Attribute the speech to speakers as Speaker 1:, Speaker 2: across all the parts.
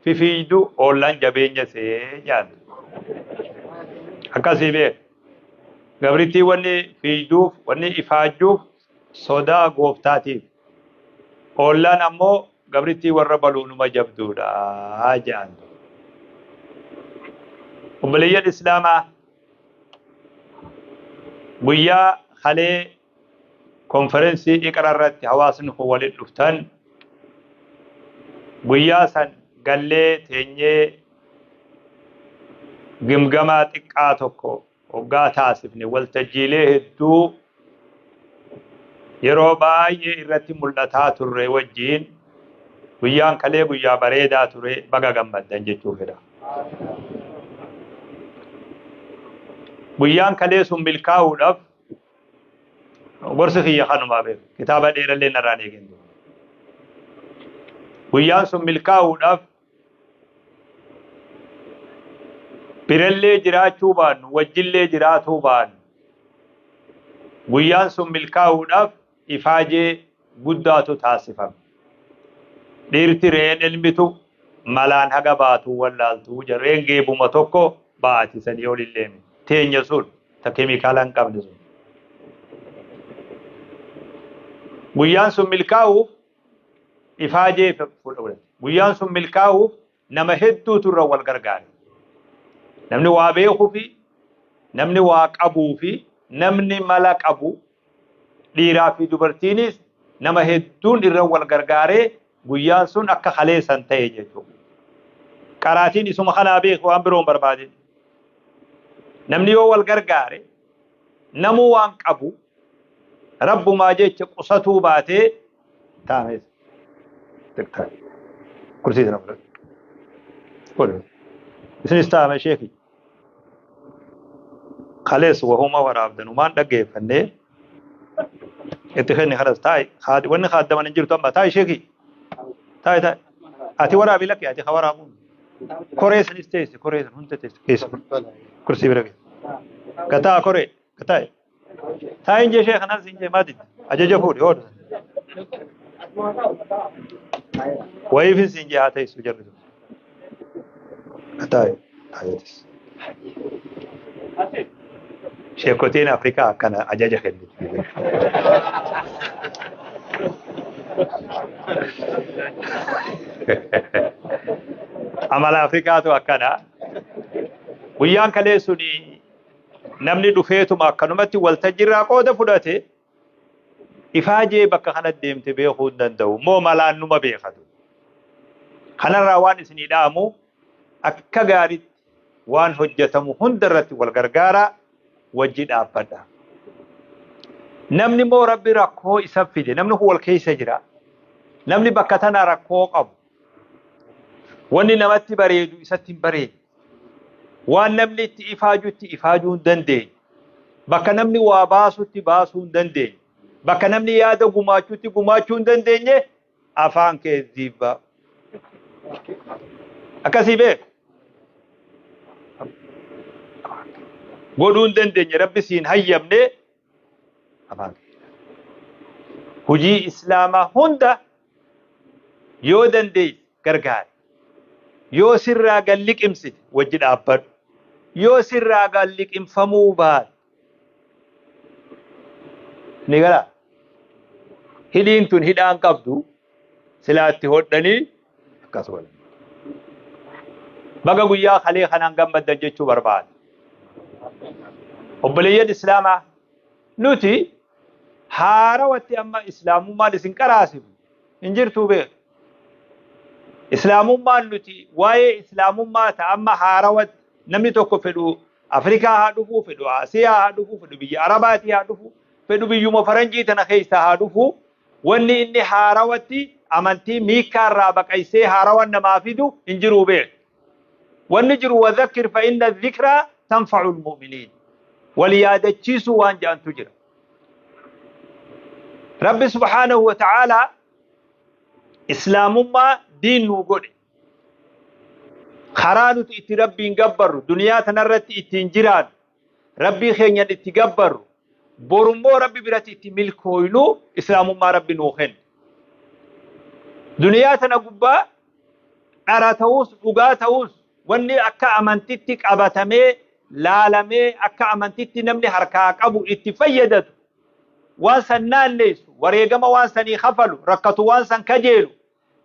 Speaker 1: fifiiydu oollaan jabeenya see jedhan. Akkasii beek. Gabrittii wanni fiiyduuf, wanni ifaajjuuf sodaa gooftaatiif. Oollaan ammoo gabrittii warra baluunuma jabduudha jedhan. Obboleeyyan Islaamaa, guyyaa kalee konferensii Iqra irratti hawaasni kun walitti dhuftan, guyyaa san gallee teenyee gimgamaa xiqqaa tokko hoggaa taasifne, waltajjiilee hedduu yeroo baay'ee irratti mul'ataa turre wajjiin guyyaan kalee guyyaa bareedaa ture, baga gammaddan jechuu fedha. Guyyaan kalee sun milkaa'uudhaaf gorsi kiyya kanumaa beeku. Kitaaba dheerallee narraan eegin. Guyyaan sun milkaa'uudhaaf birallee jiraachuu baannu, wajjillee jiraatuu baannu, guyyaan sun milkaa'uudhaaf ifaajee guddaatu taasifame. Dhiirti re'een elmitu malaan haga baatu wallaaltu, re'een geebuma tokko baati, sanii olillee miti. Teenya sun ta keemikaala hin qabne sun. Guyyaan sun milkaa'uuf ifaajee fudhate. Guyyaan sun milkaa'uuf nama hedduutu irra wal gargaare. Namni waa beekuu fi namni waa qabuu fi namni mala qabu, dhiiraa fi dubartiinis nama hedduun irra wal gargaaree guyyaan sun akka kaleessan ta'e jechuudha. Qaraatiin isuma kanaa beeku, waan biroo hin barbaadin. Namni yoo wal gargaare, namuu waan qabu rabbumaa jecha qusatuu baatee taa'amees. Kursii sana fudhadhu. Godhu. Isinis taa'ame sheekii. Kalees wahuma waraabdan umaan dhaggeeffannee itti kenni kanas taa'i. Wanni kaaddaman hin jirtu amma, taa'i sheekii. Taa'i, taa'i. Ati waraabi, lakki ati ka waraabuun. Koree sanis teesse, koree san hunda teesse keessa kursii bira keessa. Gataa koree gataa. Taa'iin jee shee kanas hin jee maati ajaja fuudhi hoodhu. Wayiifin siin jee haa teessu jarri sun. Gataa taa'itis. Sheekotiin Afrikaa akkana ajaja kenniti. Amala Afrikaatu akkana. Guyyaan kalee suni namni dhufeetuma akkanumatti waltajjiirraa qooda fudhate ifaajee bakka kana deemte beekuu hin danda'u. Moo malaan numa beekatu. Kanarraa waan isinii dhaamu, akka gaariitti waan hojjetamu hunda irratti wal gargaaraa, wajji dhaabbadha. Namni immoo Rabbi rakkoo isa fide, namni kun wal keessa jira. Namni bakka tana rakkoo qabu, wanni namatti bareedu isatti hin bareedu. Waan namni itti ifaaju itti ifaajuu hin dandeenye. Bakka namni waa baasutti baasuu hin dandeenye. Bakka namni yaada gumaachutti gumaachuu hin dandeenye, afaan kee ziibbaa. Akkasii beeku. Godhuu hin dandeenye, Rabbi siin hayyamne, afaan kee. Hojii Islaamaa hunda yoo dandeesse gargaari. Yoo sirraa gad liqimsite wajji dhaabbadhu. Yoo sirraa gad liqimfamuu baate ni galaa. Hidhiin tun hidhaan qabdu, silaa itti hodhanii akkas godhan. Baga guyyaa kalee kanaan gammaddan jechuu barbaada. Obboleeyyan Islaamaa, nuti haarawatti amma Islaamummaan isin qaraasifnu hin jirtuu beeku. Islaamummaan nuti waa'ee Islaamummaa ta amma haarawatti namni tokko fedhu Afrikaa haa dhufu, fedhu Asiyaa haa dhufu, fedhu biyya Arabaatii haa dhufu, fedhu biyyuma faranjii tana keessaa haa dhufu, wanni inni haarawatti amantii miikkaa irraa baqaysee haarawan namaa fidu hin jiruu beeku. Wanni jiru wadhakkir fa inna dhikraa tanfa'u almu'miniin. Wal yaadachiisuu waan jedhantu jira. Rabbi subhaanahu wa ta'aalaa Islaamummaa diin nuu godhe. Karaa nuti itti Rabbiin gabbarru, duniyaa tanarratti ittiin jiraannu, Rabbii keenyan itti gabbarru, borummoo Rabbi biratti itti milkooynu Islaamummaa Rabbi nuu kenne. Duniyaa tana gubbaa Dhara ta'us dhugaa ta'us wanni akka amantitti qabatamee laalamee akka amantitti namni harkaa qabu itti fayyadatu waan san naanneessu, wareegama waan sanii kafalu, rakkatu waan san kajeelu,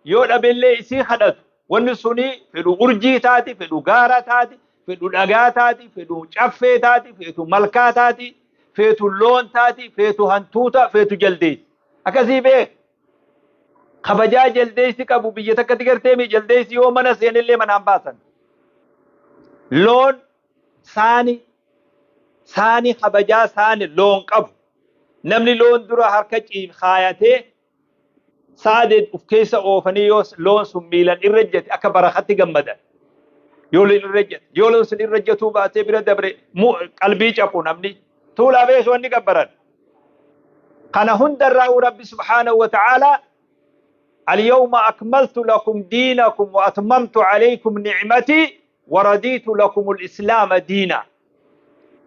Speaker 1: yoo dhabellee isii kadhatu, wanni suni fedhu urjii taati, fedhu gaara taati, fedhu dhagaa taati, fedhu caffee taati, feetu malkaa taati, feetu loon taati, feetu hantuuta, feetu jaldeessi. Akkasii beek. Kabajaa jaldeessi qabu biyya takkatti garteemi jaldeessi yoo mana seenellee manaan baasan. Loon saani saani kabajaa saani loon qabu. Namni loon dura harka kaayatee sa'aadeet uf keessa oofanii yoo loon sun miilan irra ejjete akka barakatti gammadan. Yoo loon irra ejjete, yoo loon sun irra ejjetuu baatee bira dabre qalbii cabu namni. Tuulaa beeku wanni gabbaran. Kana hundarraa Rabbi subhaanahu wa ta'aalaa اليوم أكملت لكم دينكم وأتممت عليكم نعمتي ورضيت لكم الإسلام دينا.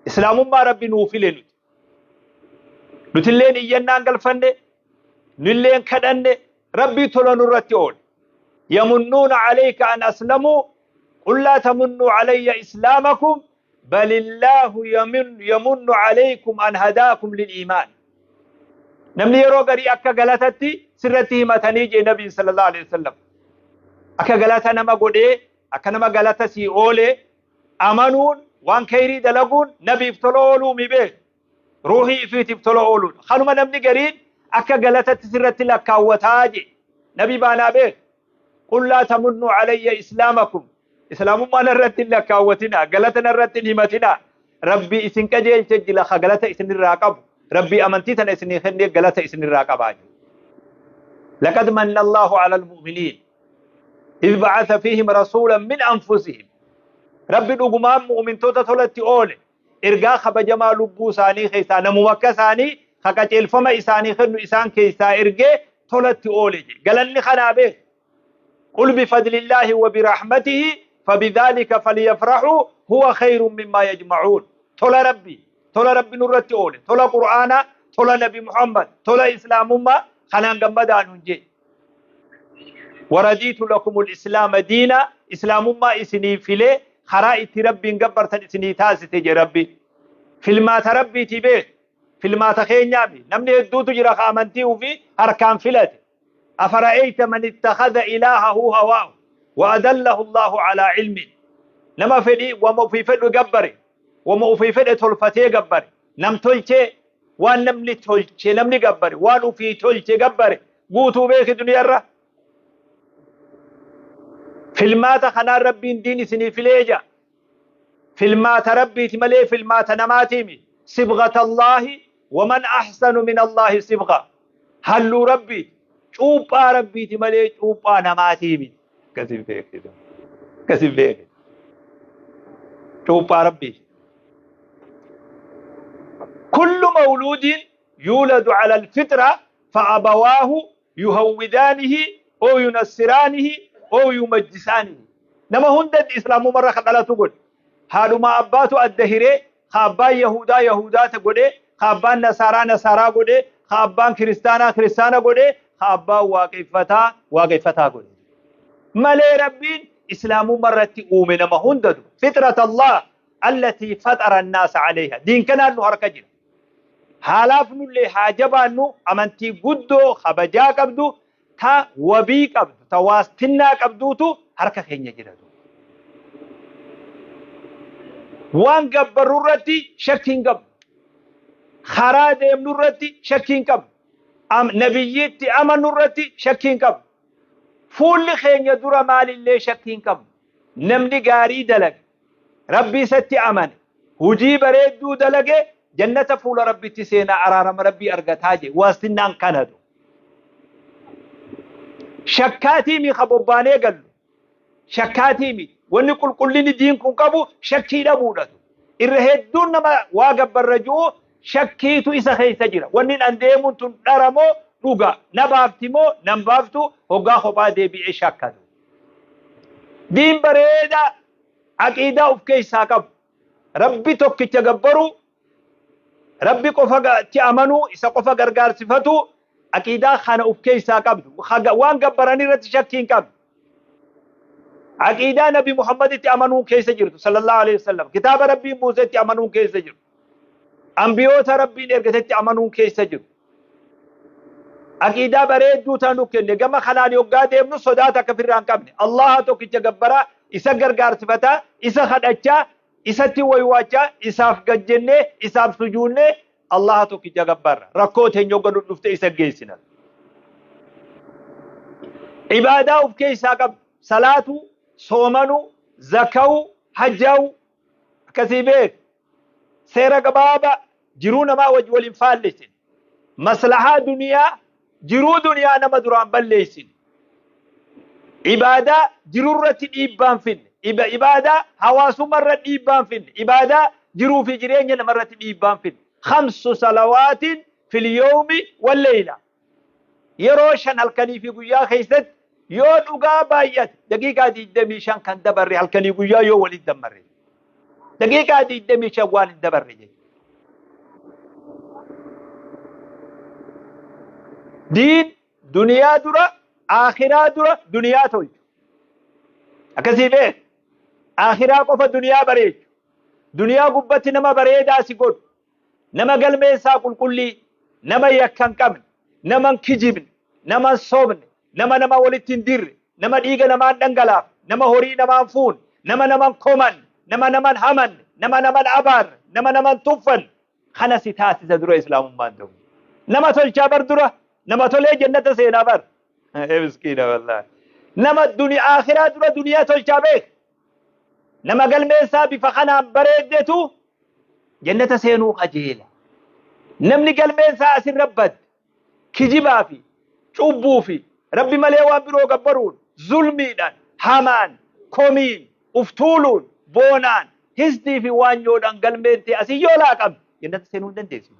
Speaker 1: إسلام ما ربي نوفلين نتلين إيانا قلفن نلين كدن ربي تلون الرتيول يمنون عليك أن أسلموا قل لا تمنوا علي إسلامكم بل الله يمن عليكم أن هداكم للإيمان. Namni yeroo garii akka galatatti sirratti himatanii jee Nabiin sallallahu alaihi wasallam. Akka galata nama godhee, akka nama galata sii oolee, amanuun waan khayrii dalaguun nabiif tola ooluu mi beek. Ruuhii ifiitiif tola ooluun. Kanuma namni gariin akka galatatti sirratti lakkaawwataa jee. Nabi baanaa beek. Qul laa tamunnu alayya islaamakum. Islaamummaa narratti hin lakkaawwatinaa, galata narratti hin himatinaa. Rabbi isin qajeelche jila ka galata isinirraa qabu. Rabbi amantii tana isinii kennee galata isinirraa qabaa jiru. Laqad manna Allahu ala al-mu'miniin idh ba'atha fihim rasuulan min anfusihim. Rabbi dhugumaan mu'mintoota tolatti oole ergaa kabajamaa lubbuu isaanii keessaa namuma akka isaanii ka qajeelfama isaanii kennu isaan keessaa ergee tolatti oole jedhe. Galanni kanaa beek. Qul bifadlillaahi wa birahmatihi fabidhaalika falyafrahuu huwa khayrun mimmaa yajma'uun. Tola Rabbi, tola Rabbi nurratti oole, tola Qur'aanaa, tola Nabi Muhammad, tola Islaamummaa kanaan gammadaan hun jee. Waradiitu lakumul islaama diina, Islaamummaa isinii filee karaa itti Rabbiin gabbartan isinii taasise jee Rabbi. Filmaata Rabbiitii beek, filmaata keenyaami. Namni hedduutu jira ka amantii ofii harkaan filate. Afara'eeyta man ittakhadha ilaahahu hawaahu wa adallahu Allahu alaa ilmin. Nama fedhii wama ofii fedhu gabbare, wama ofii fedhe tolfatee gabbare, nam tolchee waan namni tolche namni gabbare, waan ofii tolche gabbare guutuu beeki duniyaarra. Filmaata kanaan Rabbiin diin isinii filee jaa. Filmaata Rabbiiti malee filmaata namaatiimi. Sibghata Allaahi waman ahsanu min Allaahi sibgha. Halluu Rabbiiti, cuuphaa Rabbiiti malee cuuphaa namaatiimi. Akkasiin beeki. Akkasiin beeki. Cuuphaa Rabbiiti. Kullu mawluudin yuuladu ala alfitra fa'abawaahu yuhawwidaanihi oo yunassiraanihi oo yumajjisaanihi. Nama hundatti islaamumarra kan dhalatu godhe. Haadhuma abbaatu adda hiree, ka abbaan Yahudaa Yahudaata godhe, ka abbaan Nasaaraa Nasaaraa godhe, ka abbaan Kiristaanaa Kiristaana godhe, ka abbaan waaqeffataa waaqeffataa godhe. Malee Rabbiin islaamumarratti uume nama hundatu. Fitrat Allah allatii faxara annaasa alayha. Diin kanaan nu harka jira. Haalaaf nullee haa jabaannu amantii guddoo kabajaa qabdu ta wabii qabdu ta waastinnaa qabduutu harka keenya jiratu. Waan gabbarru irratti shakkii hin qabnu. Karaa deemnu irratti shakkii hin qabnu. Nabiyyiitti amannu irratti shakkii hin qabnu. Fuulli keenya dura maalillee shakkii hin qabnu. Namni gaarii dalage, Rabbi isatti amane, hujii bareedduu dalage jannata fuula Rabbitti seenaa araarama Rabbii argataa jee. Waastinnaan kanatu. Shakkaatii mi ka bobbaanee gallu. Shakkaatii mi. Wanni qulqullinni diin kun qabu shakkii dhabuudhatu. Irra hedduun nama waa gabbarra ji'u shakkiitu isa keessa jira. Wanni an deemuun tun dhara moo dhuga, na baafti moo nan baaftu hoggaa kophaa deebi'ee shakkatu. Diin bareedaa aqiidaa of keessaa qabu. Rabbi tokkicha gabbaruu, Rabbi qofatti amanuu, isa qofa gargaarsifatu, aqiidaa kana of keessaa qabdu. Waan gabbaran irratti shakkii hin qabdu. Aqiidaa Nabi Muhammaditti amanuun keessa jirtu sallallahu alaihi wasallam. Kitaaba Rabbiin buusetti amanuun keessa jiru. Ambiyoota Rabbiin ergatetti amanuun keessa jiru. Aqiidaa bareedduu tana nu kenne. Gama kanaan yoggaa deemnu sodaata akka firraa hin qabne. Allaha tokkicha gabbaraa, isa gargaarsifataa, isa kadhachaa, isatti waywaachaa, isaaf gad jennee, isaaf sujuunnee Allaha tokkicha gabbarra. Rakkoo teenya hogga nu dhufte isa geessina. Ibaadaa of keessaa qabdu. Salaatuu, soomanuu, zaka'uu, hajjaa'uu. Akkasii beek. Seera gabaabaa jiruu namaa wajji wal hin faallesine. Maslahaa duniyaa, jiruu duniyaa nama duraan balleessine. Ibaadaa jiruu irratti dhiibbaa hin finne. Ibaadaa hawaasummaa irratti dhiibbaa hin finne. Ibaadaa jiruu fi jireenya nama irratti dhiibbaa hin finne. Khamsu salawaatin fil yawmi wal layla. Yeroo 5 halkanii fi guyyaa keessatti yoo dhugaa baay'ate daqiiqaa 25 kan dabarre halkanii guyyaa yoo walitti dammarre. Daqiiqaa 25 waan hin dabarre jechuudha. Diin duniyaa dura, akhiraa dura duniyaa tolchu. Akkasii beek. Akhiraa qofa duniyaa bareechu. Duniyaa gubbatti nama bareedaa si godhu. Nama galmeessaa qulqullii, nama yakka hin qabne, nama hin kijibne, nama hin sobne, nama nama walitti hin dirre, nama dhiiga namaa hin dhangalaafne, nama horii namaa hin fuune, nama nama hin komanne, nama nama hin hamanne, nama nama hin abaarre, nama nama hin tuffanne. Kana si taasisa dura islaamummaan ta'u. Nama tolchaa bar dura, nama tolee jannata seenaa bar. Miskiina wallaahi. Nama duniyaa akhiraa dura duniyaa tolchaa beek. Nama galmeessaa bifa kanaan bareeddetu jannata seenuu kajeela. Namni galmeen isaa asirra badde kijibaa fi cubbuu fi Rabbi malee waan biroo gabbaruun, zulmiidhaan, hamaan, komiin, uftuuluun, boonaan, hisdii fi waanyoodhaan galmeen tee asii yoo laaqamte jannata seenuu hin dandeessu.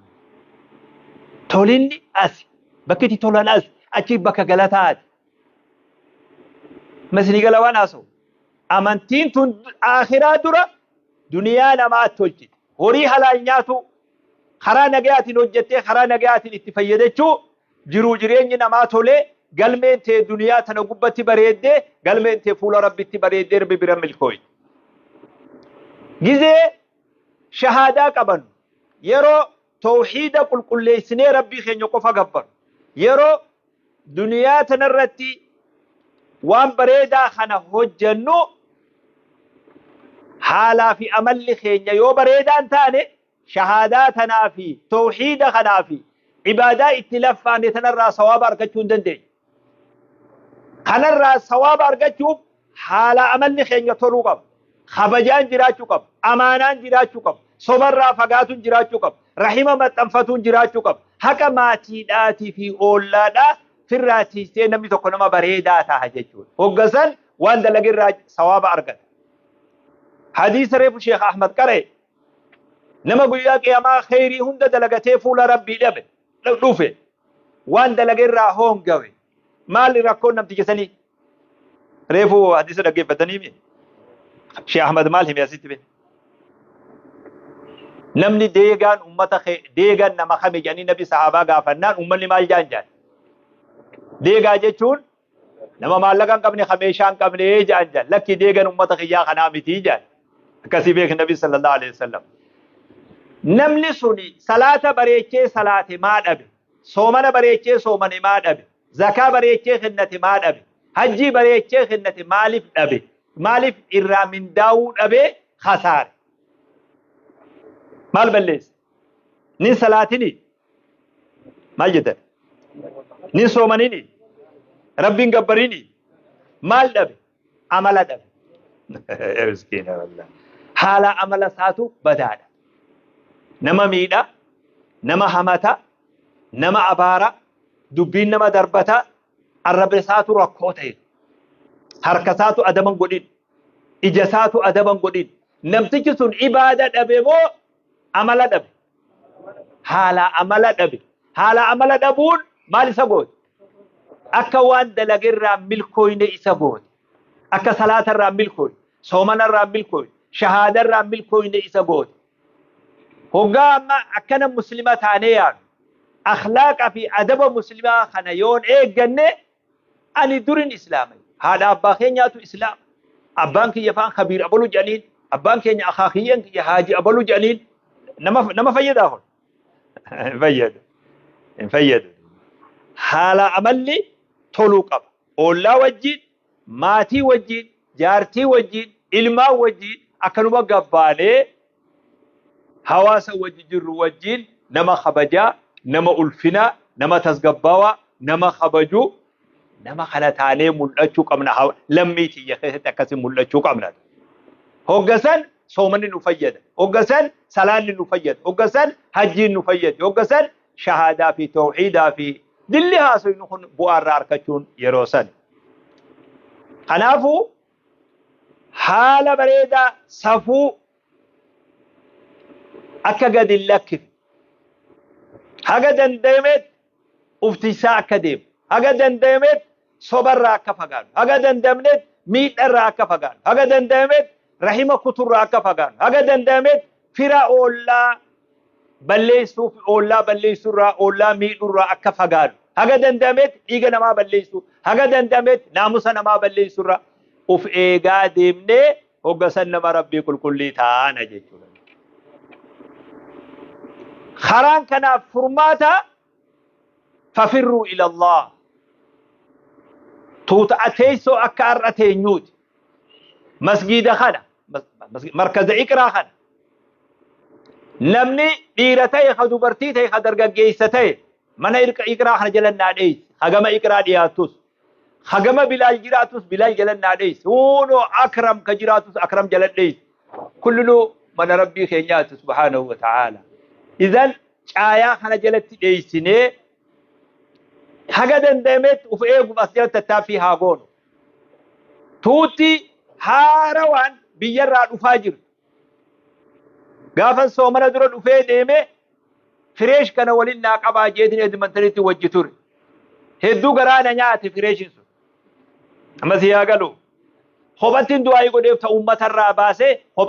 Speaker 1: Tolinni asi. Bakki itti tolan asi. Achi bakka galataati. Masinii gala waan haasa'u. Amantiin tun akhiraa dura duniyaa namaa tolchite. Horii halaal nyaatuu, karaa nagayaatiin hojjettee karaa nagayaatiin itti fayyadachuu, jiruu jireenyi namaa tolee, galmeen tee duniyaa tana gubbatti bareeddee, galmeen tee fuula Rabbitti bareeddee Rabbi bira milkooyte. Gizee shahaadaa qabannu, yeroo tawhiida qulqulleessinee Rabbii keenya qofa gabbaru, yeroo duniyaa tanarratti waan bareedaa kana hojjennu, haalaa fi amalli keenya yoo bareedaa hin taane, shahaadaa tanaa fi tawhiida kanaa fi ibaadaa itti laffaane tanarraa sawaaba argachuu hin dandeenyu. Kanarraa sawaaba argachuuf haala amalli keenya toluu qaba. Kabajaan jiraachuu qaba. Amaanaan jiraachuu qaba. Sobarraa fagaatuun jiraachuu qaba. Rahima maxxanfatuun jiraachuu qaba. Haqa maatiidhaatii fi oollaadhaa firraa tiisee namni tokko nama bareedaa ta'a jechuudha. Hoggasan waan dalagirraa sawaaba argata. Hadiisa reefu Sheekh Ahmad qara'e, nama guyyaa qiyamaa kheyrii hunda dalagatee fuula Rabbii dhabe dhufe, waan dalagerraa hoongawe. Maali rakkoon namticha sanii? Reefu hadiisa dhaggeeffatanii mi? Sheekh Ahmad maal hime asitti be? Namni deegaan ummata deegaan nama kami jedhanii nabi sahaabaa gaafannaan ummanni maal jaan jaan? Deegaa jechuun nama maallaqa hin qabne, ka meeshaa hin qabne jaan jaan. Lakki, deegan ummata kiyyaa kanaa miti jaan. Akkasii beek nabi sallallahu alaihi wasallam. Namni suni salaata bareechee salaate maa dhabe? Soomana bareechee soomane maa dhabe? Zakaa bareechee kennate maa dhabe? Hajjii bareechee kennate maaliif dhabe? Maaliif irraa mindaa'uu dhabe, kasaare? Maal balleesse? Nin salaatini? Maal jettan? Nin soomanini? Rabbiin gabbarini? Maal dhabe? Amala dhabe. Miskiina wallahi. Haala amala isaatu badaadha. Nama miidha, nama hamata, nama abaara, dubbiin nama darbata, arraba isaatu rakkoo ta'e. Harka isaatu adaban godhin. Ija isaatu adaban godhin. Namtichi sun ibaada dhabe moo amala dhabe? Haala amala dhabe. Haala amala dhabuun maal isa goote? Akka waan dalagerraa milkooyne isa goote. Akka salaatarraa milkooyne, soomanarraa milkooyne, shahaadarraa milkooyne isa goote. Hoggaa amma akkana muslima taanee yaadu, akhlaaqa fi adaba muslimaa kana yoon eegganne, ani durin islaama. Haadha abbaa keenyaatu islaama. Abbaan kiyya faan Kabiir abalu jedhaniin, abbaan keenya akaakiyyan kiyya Haaji abalu jedhaniin, nama fayyadaa kun? Hin fayyadu. Hin fayyadu. Haala amalli toluu qaba. Ollaa wajjin, maatii wajjin, jaartii wajjin, ilmaan wajjin akkanuma gabbaanee hawaasa wajji jirru wajjin nama kabajaa, nama ulfinaa, nama tasgabbaawaa, nama kabajuu, nama kana taanee mul'achuu qabna. Lammii tiyya keessatti akkasii mul'achuu qabna. Hoggasan soomanni nu fayyada. Hoggasan salaanni nu fayyada. Hoggasan hajjiin nu fayyada. Hoggasan shahaadaa fi tawhiidaa fi dilli haasofnu kun bu'aa irraa argachuun yeroo san. Kanaafuu haala bareedaa safuu akka gadi hin lakkifne, haga danda'ametti uftisaa akka deemu, haga danda'ametti sobarraa akka fagaannu, haga danda'amnetti miidharraa akka fagaannu, haga danda'ametti rahima kuturraa akka fagaannu, haga danda'ametti fira oollaa balleessuu fi oollaa balleessuurraa, oollaa miidhurraa akka fagaannu, haga danda'ametti dhiiga namaa balleessuu, haga danda'ametti naamusa namaa balleessuurraa uf eegaa deemnee hoggasan nama Rabbii qulqullii taana jechuudha. Karaan kanaaf furmaata fafirruu ilallah. Tuuta ateessoo akka har'a teenyuuti. Masgiida kana, markaza Iqraa kana. Namni dhiira ta'e, ka dubartii ta'e, ka dargaggeessa ta'e mana Iqraa kana jala naa dheessi. Hagama Iqraa dhiyaattus, hagama Bilaal jiraatus Bilaal jala naa dheessi. Huunoo Akram ka jiraatus Akram jala dheessi. Kulluu mana Rabbii keenyaati subhaanahu wa ta'aala. Idan caayaa kana jalatti dheessinee haga danda'ametti uf eeguuf as jalatti tattaaffii haa goonu. Tuutti haarawaan biyyarraa dhufaa jirtu. Gaafan soomana dura dhufee deeme fireesh kana waliin naa qabaa jeetiin Edmontonitti wajji ture. Hedduu garaa na nyaate fireeshin sun. Ammas yaa galu. Kophattiin du'aayii godheef ta uummatarraa baasee.